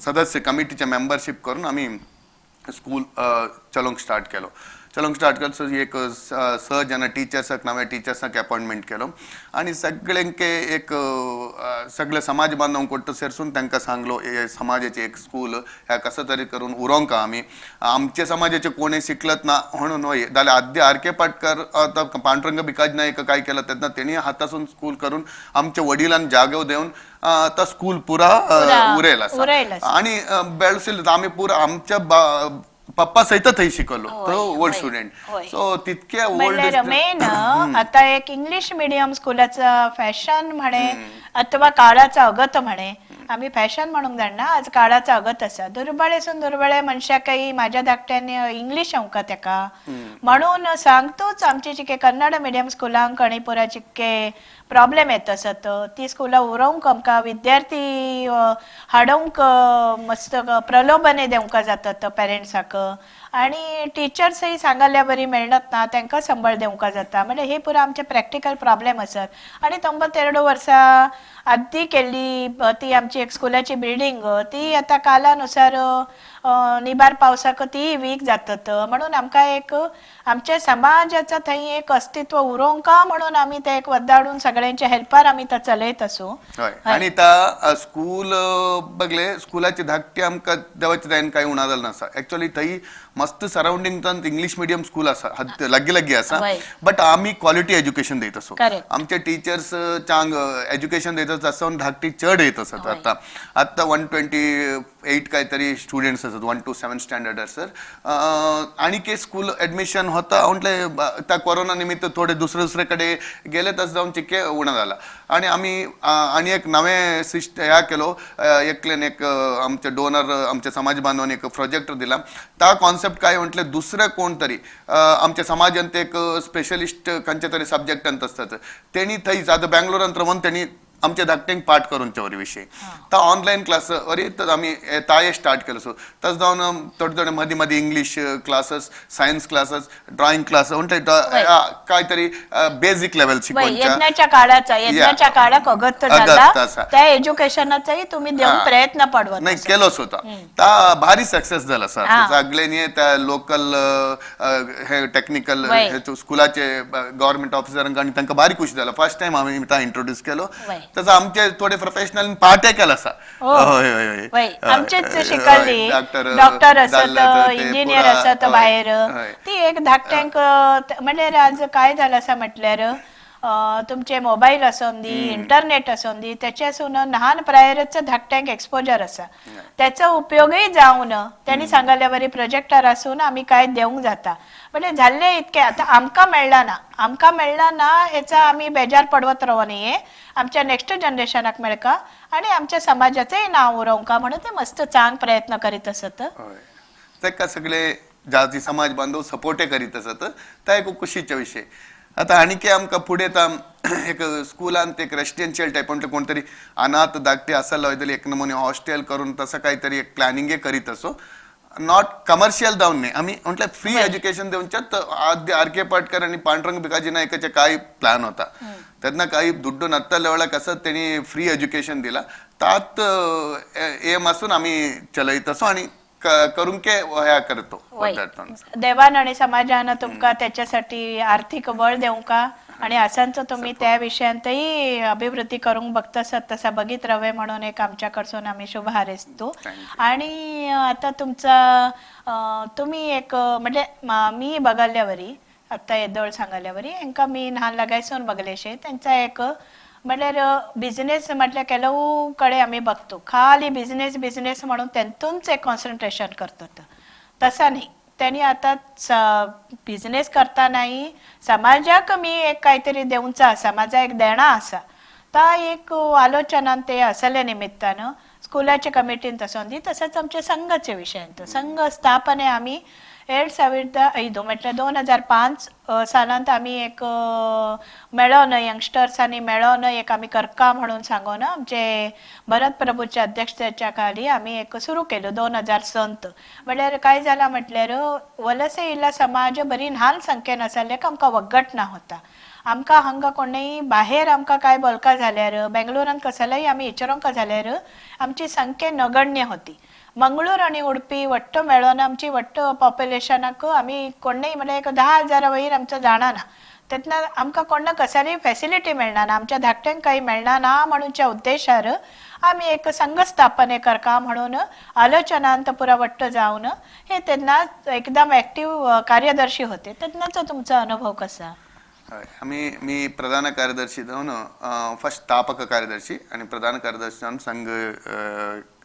सदस्य कमिटीचे मेंबरशीप करून आमी स्कूल चलोवंक स्टार्ट केलो. चलोवंक स्टार्ट केलो. सो एक 6 जाणां टिचर्साक, नव्या टिचर्साक अपॉइंटमेंट केलो आणि सगळ्यांके एक सगळे समाज बांधवांक ಒಟ್ಟು ಸೇರಿसून तांकां सांगलो हे समाजाचे एक स्कूल ह्या कसं तरी करून उरोंक आमी आमचे समाजाचे कोणी शिकलत ना म्हणून न्हय जाल्यार आद्य आर के पाटकर आतां पांडुरंग भिकाजी नायक काय केलं तेन्ना तेणी हातासून स्कूल करून आमच्या वडिलांक जागो देवन आतां स्कूल पुरा उरयल आसा. आणि बेळसिल आमी पुरा आमच्या पप्पा सहित थंय शिकलो, तो ओल्ड स्टुडंट. सो तितके ओल्ड
मेन आता एक इंग्लिश मिडियम स्कुलाचा फॅशन म्हणे अथवा काळाचा अगत म्हणे, आम्ही फॅशन म्हणूंक जाणा, आज काळाचा अगत आसा. दुर्बळेसून दुर्बळे मनशाकय माझ्या धाकट्याने इंग्लिश अंका तेका म्हणून सांगतोच आमचे चिके कन्नड मिडियम स्कुलांक आनी पुरा चिके प्रॉब्लेम येत आसत, ती स्कुलां उरोवंक आमकां विद्यार्थी हाडोवंक मस्त प्रलोभने दिवंक जातात पेरंट्साक आणि टिचर्सय सांगल्या बरी मेळत ना, तांकां संबळ दिवंक जाता. म्हणजे हे पुरा आमचे प्रॅक्टिकल प्रॉब्लेम आसत. आणि 92 वर्सां आदी केल्ली ती आमची एक स्कुलाची बिल्डींग ती आतां कालानुसार निबार पावसाक ती वीक जातात. म्हणून आमकां एक आमच्या समाजाचा थंय एक अस्तित्व उरोवंक म्हणून आमी ते एक वद्दाडून सगळ्यांच्या हेल्पार आमी तो चलयत आसूं.
आणि त्या स्कूल बघले स्कुलाची धाकटी आमकां देवाच्या दयेन कांय उणा जालें नासा. एक्चुअली थंय मस्त सरावंडिंग इंग्लिश मिडियम स्कूल आसा, लागीं लागीं आसा, बट आमी क्वॉलिटी एज्युकेशन दित आसो. आमचे टिचर्स चांग एज्युकेशन दित आसा, धाकटी चड येत आसत. आतां आतां 128 काय तरी स्टुडंट्स आसात 1 to 7 standard sir. आणि स्कूल एडमिशन होता म्हटले त्या कोरोना निमित्त थोडे दुसरे दुसरेकडे गेले तस जावन चिके उणा जाला. आणि आमी आणि एक नवे सिस्ट ह्या केलो, एकल्यान एक आमचे डोनर आमच्या समाज बांधवान एक प्रोजेक्ट दिला. त्या कॉन्सेप्ट काय म्हटले दुसरे कोण तरी आमच्या समाजांत एक स्पेशलिस्ट खंयचे तरी सब्जेक्टांत आसतात तेणी थंय आतां बेंगलोरांत रावन तेणी आमच्या धाकट्यांक पाठ करूनचे वरी विशय तर ऑनलायन क्लास वरी तर आमी ताये स्टार्ट केलो. सो तस जावन थोडे थोडे मदीं मदीं English classes, science classes, drawing class म्हटले कांयतरी बेजीक लेवल शिकोवच्या
यज्ञाच्या काळाचा, यज्ञाच्या काळाक अगत्य झाला त्या एज्युकेशनाचाही तुम्ही देऊन प्रयत्न पडवत
नाही केलो स्वतः ता भारी सक्सेस झाला सर. सगळ्यांनी त्या लोकल हे टेक्निकल स्कुलाचे गव्हर्नमेंट ऑफिसरांक आनी तांकां भारी खुशी जाला. फर्स्ट टायम आमी ता इंट्रोड्यूस केलो. तसो आमचे थोडे प्रोफेशनल पाठे केला आसा.
हय, आमचेच शिकल्ली डॉक्टर असत, इंजिनियर असत बाहेर, ती एक धाकट्यांक म्हणल्यार आज काय झालं आसा म्हटल्यार तुमचे मोबाईल असोन दी, इंटरनेट असोन दी, त्याच्यासून लहान प्रायरच धाकट्यांक एक्सपोजर आसा, त्याचा उपयोगय जावन त्यांनी सांगल्यावरी प्रोजेक्टर असून आमी काय देवंक जाता. म्हणजे जाल्ले इतके आता आमकां मेळ्ळा ना, आमकां मेळ्ळा ना हेचा आमी बेजार पडवत रावो न्ही, आमच्या नेक्स्ट जनरेशनाक मेळका आणि आमच्या समाजाचेय नाव उरोवंका म्हणून ते मस्त चांग प्रयत्न करीत आसत.
ताका सगळे जाती समाज बांधव सपोर्टय करीत आसत, तो एक खुशीचो विशय. आतां आनीक आमकां फुडें आतां एक स्कुलांत एक रेसिडेन्शियल टायप म्हटल्यार कोण तरी अनाथ धाकटे आसा वयतली एक नमुने हॉस्टेल करून तसं कांय तरी एक प्लॅनिंगय करीत असो. Not commercial जावन न्ही, आमी म्हटल्यार फ्री एज्युकेशन दिवच्यात. आद्य आर के पाटकर आनी पांडुरंग भिकाजी नायकाचे काय प्लॅन होता तेन्ना काही दुड्डू नत्तल्या वेळाक आसत तेणी फ्री एज्युकेशन दिला. तात एम आसून आमी चलयत असो आनी करून के ह्या करतो.
देवान आणि समाजान तुमका त्याच्यासाठी आर्थिक बळ देवका आणि असांचो तुम्ही त्या विषयांतही अभिवृद्धी करूंक बघतसत तसा बघित रवे म्हणून एक आमच्याकडसून आम्ही शुभ हारसतो. आणि आता तुमचा तुम्ही एक म्हणजे मी बघाल्यावरी आता येदोळ सांगल्यावरी हेंका मी ल्हान लागायसून बघलेशे त्यांचा एक म्हटल्यार बिझनेस म्हटल्यार ಕೆಲವು कडे आमी बघतो खाली बिझनेस बिझनेस म्हणून तेतूनच एक कॉन्सन्ट्रेशन करतात, तसा न्ही. त्यांनी आता बिझनेस करता नाही, समाजाक मी एक काहीतरी दिवचा आसा, माझा एक देणा आसा, ता एक आलोचनान ते असल्या निमित्तानं स्कुलाच्या कमिटीन तसो दी. तसंच आमच्या संघाच्या विशयांत संघ स्थापने आमी 2005 म्हटल्यार 2005 सालांत आमी एक मेळोन यंगस्टर्सांनी मेळोन एक आमी करका म्हणून सांगून आमचे भरत प्रभूच्या अध्यक्षतेच्या खाली आमी एक सुरू केलो 2000 संत. म्हळ्यार काय जाला म्हटल्यार वलसे इल्ला समाज बरी ल्हान संख्येन आसल्याक आमकां वग्गट ना होता. आमकां हांगा कोणूय बाहेर आमकां काय बोलका जाल्यार बेंगलोरान कसलेय आमी इचरोंक जाल्यार आमची संख्या नगण्य होती. मंगळूर आनी उडपी वट्ट मेळोन आमची वट्ट पॉप्युलेशनाक आमी कोणूय म्हळ्यार एक 10,000 वयर आमचो जाणा ना. तेन्ना आमकां कोण कसलीय फॅसिलिटी मेळना ना, आमच्या धाकट्यांक काही मेळना ना म्हणूनच्या उद्देशार आमी एक संघ स्थापने करका म्हणून आलोचनांत पुरा वट्ट जावन हे तेन्ना एकदम ऍक्टिव्ह कार्यदर्शी होते. तेन्नाचो तुमचो अनुभव कसा?
आमी मी प्रधान कार्यदर्शी जावन फर्स्ट स्थापक कार्यदर्शी आनी प्रधान कार्यदर्शी जावन संघ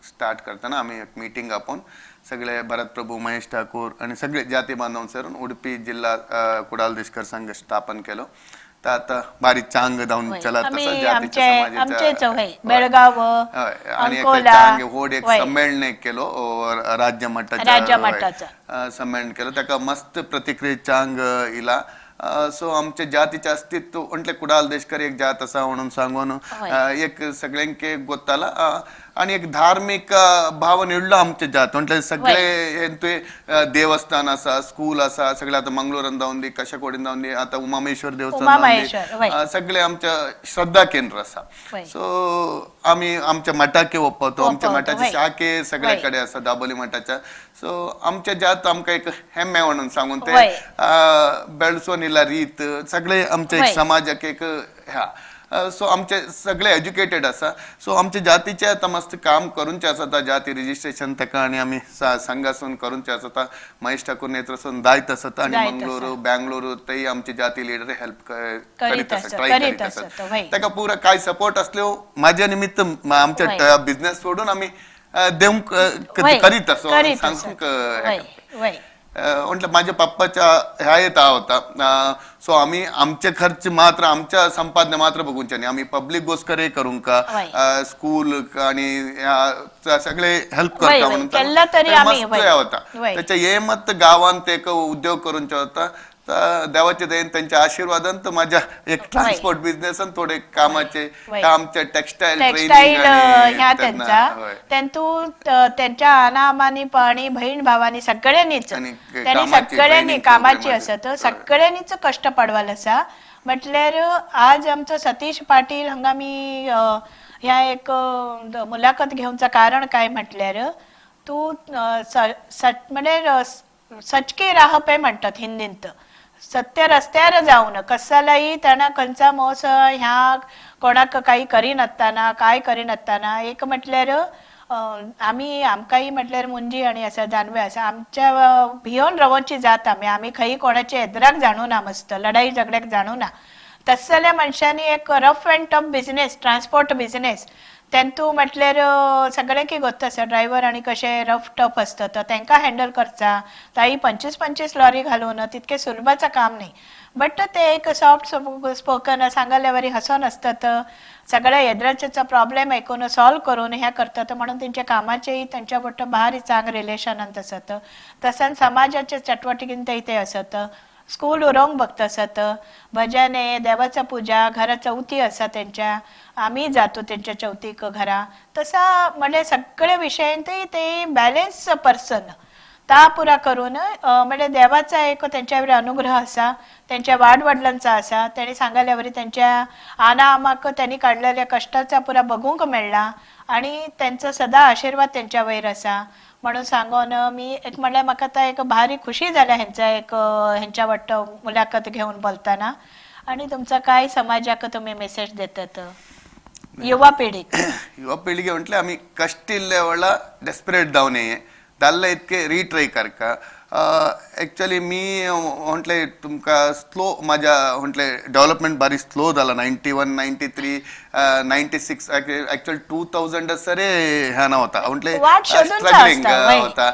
स्टार्ट करताना आमी एक मिटींग आपोवन सगळे भरत प्रभू, महेश ठाकूर आनी सगळे जाती बांधव सरून उडपी जिल्हा कुडाल देशकर संघ स्थापन केलो. तर आता बारीक चांग जावन चलत आसा.
बेळगाव
आनी एक चांग व्हड एक संमेलन केलो राज्य मट्टाचो संमेलन केलो, ताका मस्त प्रतिक्रिया चांग इला. सो आमचे जातीचे अस्तित्व म्हटले कुडाल देशकर एक जात आसा म्हणून सांगून एक सगळ्यांक गोत्ताला आणि एक धार्मिक भाव निडलो आमचे जात म्हटले सगळे हेंतुय देवस्थान आसा, स्कूल आसा, सगळे आता मंगळूरान जावन दी, कशाकोडीन जावन दी, आता उमामहेश्वर देवस्थान जावन दी, सगळे आमच्या श्रद्धा केंद्र आसा. सो आमी आमच्या मठाके ओपवतो, आमच्या मठाचे शाखे सगळे कडे आसा दाबोली मठाच्या. सो आमच्या जात आमकां एक हेम्मे म्हणून सांगून ते बेळसोन इला रीत सगळे आमच्या एक समाजाक एक ह्या. सो आमचे सगळे एज्युकेटेड आसा. सो आमचे जातीचे आतां मस्त काम करूनचे आसा. आतां जाती रजिस्ट्रेशन ताका आनी आमी संघासून करूनचे आसा. महेश ठाकूर नेतृत्वासून जायत आसता आनी मंगळूर बँगलोर तेय आमचे जाती लिडर हेल्प करीत आसा, ट्राय करीत आसता. ताका पुरा काय सपोर्ट आसल्यो म्हाज्या निमित्त आमच्या बिझनेस सोडून आमी देवंक करीत आसो सांगूंक म्हटलं माझ्या पप्पाच्या ह्या येता होता. सो आम्ही आमचे खर्च मात्र आमच्या संपादने मात्र बघूनचे नाही, आम्ही पब्लिक गोस्कर करूंक का स्कूल आणि सगळे हेल्प करता म्हणून मस्त होता. त्याच्या हे मत गावांत एक उद्योग करूनचे होता. देवाच्या दयेन त्यांच्या आशीर्वादान तर माझ्या एक ट्रान्सपोर्ट बिझनेस आणि थोडे कामाचे आमचे टेक्सटाईल
टेक्सटाईल ह्या त्यांचा त्यांतू त्यांच्या अनामानी आणि बहीण भावानी सगळ्यांनीच त्यांनी सगळ्यांनी कामाची असत सगळ्यांनीच कष्ट पडवाल असा. म्हटल्यार आज आमचो सतीश पाटील हांगा मी ह्या एक मुलाखत घेवचा कारण काय म्हटल्यार तू म्हणजे सचके राह पे म्हणतात हिंदींत, सत्य रस्त्यार जावन कसालाही त्यांना खंयचा मोस ह्या कोणाक काही करिनासतना काय करिनासतना एक म्हटल्यार आमी आमकांय म्हटल्यार मुंजी आनी आसा जानवें आसा आमच्या भियोन रवोची जात आमी आमी खंय कोणाचे एदराक जाणू ना, मस्त लढाई झगड्याक जाणू ना. तस जाल्यार मनशांनी एक rough and tough business transport business तेंतू म्हटल्यार सगळ्यांकी गोत्त आसा ड्रायव्हर आनी कशे रफ टफ आसता तांकां हँडल करचा ताई 25-25 लॉरी घालून तितकें सुलभाचं काम न्ही, बट ते एक सॉफ्ट स्पोकन सांगल्यावरी वरी हसोन आसतात, सगळ्या येद्राचेचा प्रॉब्लेम आयकून सॉल्व करून ह्या करतात म्हणून तेंच्या कामाचेय तेंच्या बरोबर भारी चांग रिलेशनांत आसत. तसंच समाजाच्या चटवटीन ते आसत, स्कूल उरोवंक बघत आसत, भजन देवाचा पूजा घरा चवथी आसा तेंच्या आमी जातो तेंच्या चवथीक घरा, तसा म्हणजे सगळे विशयांतय ते बॅलन्स पर्सन ता पुरा करून म्हणजे देवाचा एक त्यांच्यावर अनुग्रह असा त्यांच्या वाडवडिलांचा असा त्यांनी सांगल्यावरी त्यांच्या आना आमाक त्यांनी काढलेल्या कष्टाचा पुरा बघूंक मेळ्ळा आणि त्यांचा सदा आशीर्वाद त्यांच्या वयर असा म्हणून सांगून मी एक म्हणल्यार म्हाका आतां एक भारी खुशी जाल्या हेंचा एक हेंच्या वाट्ट मुलाखत घेवन बोलताना. आणि तुमचा काय समाजाक तुम्ही मेसेज देतात युवा पिढीक?
युवा पिळगे म्हटले आमी कष्ट इल्ले डेस्परेट जावं नये, दाल्ला इतके रिट्राय करका. एक्चुअली मी म्हटले तुमकां स्लो माझ्या म्हटले डेव्हलपमेंट बारी स्लो जाला 91 93 96 एक्चुअली 2000 सरे ह्या ना होता म्हटले स्ट्रगलिंग होता.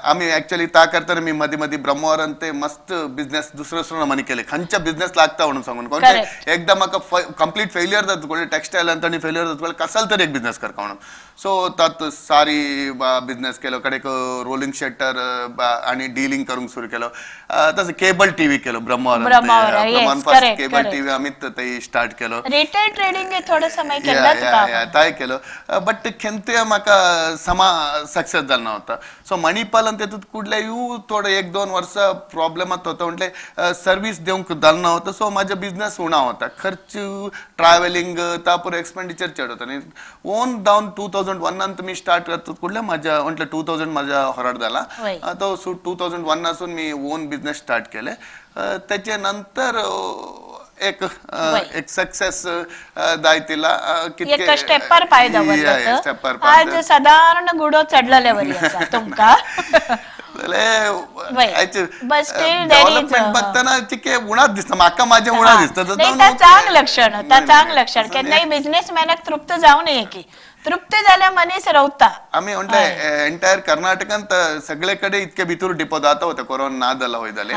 आम्ही एक्चुअली ता करताना मी मध्ये मध्ये ब्रह्मवरान ते मस्त बिझनेस दुसरं दुसरं मनी केले खंयच्या बिझनेस लागता म्हणून सांगून कोणते एकदा म्हाका कंप्लीट फेल्युअर जाता कोणी टेक्सटायल आनी फेल्युअर जाता कसाल तरी एक बिझनेस करता म्हणून. सो तात सारी बिझनेस केलो कडेक रोलिंग शटर आणि डीलिंग करूंक सुरू केलो, तसं केबल टीव्ही केलो ब्रह्मवरान फर्स्ट केबल टीव्ही आम्ही ते स्टार्ट केलो.
रिटेल ट्रेडिंग थोडो समय केला
ताय केलो बट खेंते म्हाका समा सक्सेस जालो नव्हता. सो मणिपाल तेतूंत कुडले थोडे 1-2 वर्सां प्रॉब्लेमात होता म्हटले सर्वीस दिवंक जालो नव्हता. सो माझा बिझनेस उणा होता, खर्च ट्रॅव्हलिंग तापुर एक्सपेंडिचर चड होता. आनी ओन डावन 2001 मी स्टार्ट करतो कुडले माझ्या म्हटलं 2000 माझ्या होराड झाला तो 2001 असून मी ओन बिझनेस स्टार्ट केले. त्याच्या नंतर एक एक सक्सेस दायतीला
एक स्टेपर पाय दवरलो आज साधारण गुडो चढलेले वरी आसा तुमका
डेव्हलपमेंट बघताना चिके उणाच दिसता म्हाका माझ्या उणा दिसता.
चांग लक्षण ता चांग लक्षण केन्नाय बिझनेसमॅनाक तृप्त जावं नये की तृप्त जाल्यार मनीस रवता.
आम्ही म्हटलं एंटायर कर्नाटकांत सगळेकडे इतके भितर डिपो जाता होते कोरोना ना जाला वय जाले.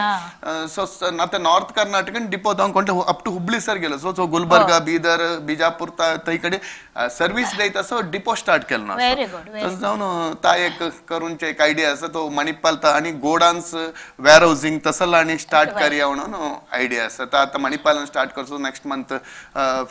सो आता नॉर्थ कर्नाटकान डिपो जावन कोणते अप टू हुबळी सर गेलो. सो गुलबर्गा बीदर बिजापूर थंयकडे सर्वीस देत असो डिपो स्टार्ट केलो ना. तसं जावन ता एक करूनचे एक आयडिया आसा तो मणिपाल आणि गोडान्स वेअर हाऊसिंग तसला आणि स्टार्ट करूया म्हणून आयडिया आसा. तर आता मणिपालान स्टार्ट करचो next month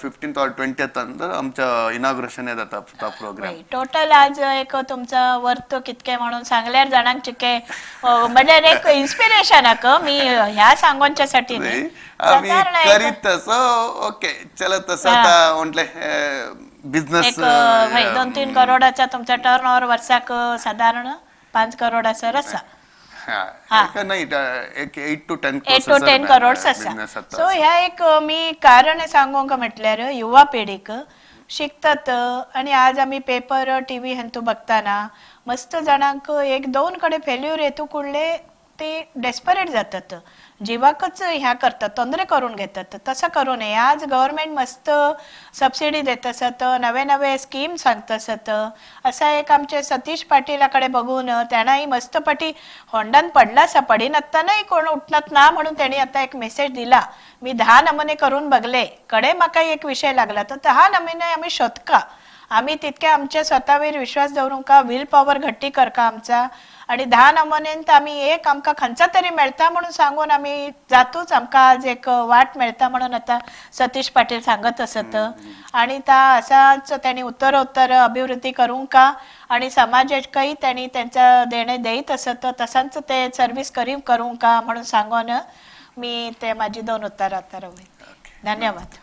15th or 20th नंतर आमच्या इनॉग्रेशन जाता प्रोग्राम.
टोटल आज एक तुमचा वर्थ कितके म्हणून सांगल्यार जाणांक चिके म्हणजे एक इन्स्पिरेशन मी ह्या सांगोंच्यासाठी
आम्ही करीत तसं ओके चला तसं आता म्हटले बिझनेस
2-3 करोडाचा तुमचा टर्न ओव्हर वर्षाक साधारण 5 करोडाचा आसा.
नाही एक 8 to 10
8 to 10 crore आसा. सो ह्या एक मी कारण सांगूंक म्हटल्यार युवा पिढीक शिकतात आणि आज आम्ही पेपर टी व्ही हेंतू बघताना मस्त जाणांक 1-2 कडे फेल्युअर येतू कुडले ते डेस्परेट जातात, जिवाकच ह्या करतात तोंदरे करून घेतात. तसं करू नये. आज गव्हर्मेंट मस्त सबसिडी देत आसत, नवे नवे स्कीम सांगत आसत. असा एक आमचे सतीश पाटीलाकडे बघून त्यांनाही मस्तपटी होंडान पडला असा पडिनासतनाय कोण उठनात ना म्हणून त्यांनी आता एक मेसेज दिला. मी 10 नमुने करून बघले कडे म्हाका एक विषय लागला तर 10 नमुने आम्ही शोधका, आम्ही तितके आमच्या स्वतःवर विश्वास दवरूंक का, will power घट्टी करका आमचा आणि 10 नमुन्यांत आमी एक आमकां खंयचा तरी मेळटा म्हणून सांगून आमी जातूच, आमकां आज एक वाट मेळटा म्हणून आतां सतीश पाटील सांगत आसत. आणि ता असाच त्यांनी उत्तरोत्तर अभिवृद्धी करूंक का आणि समाजाकही त्यांनी त्यांचं देणे देत असत, तसांच ते सर्व्हिस करी करूंक का म्हणून सांगून मी ते माझी 2 उत्तर आता रवयता. धन्यवाद.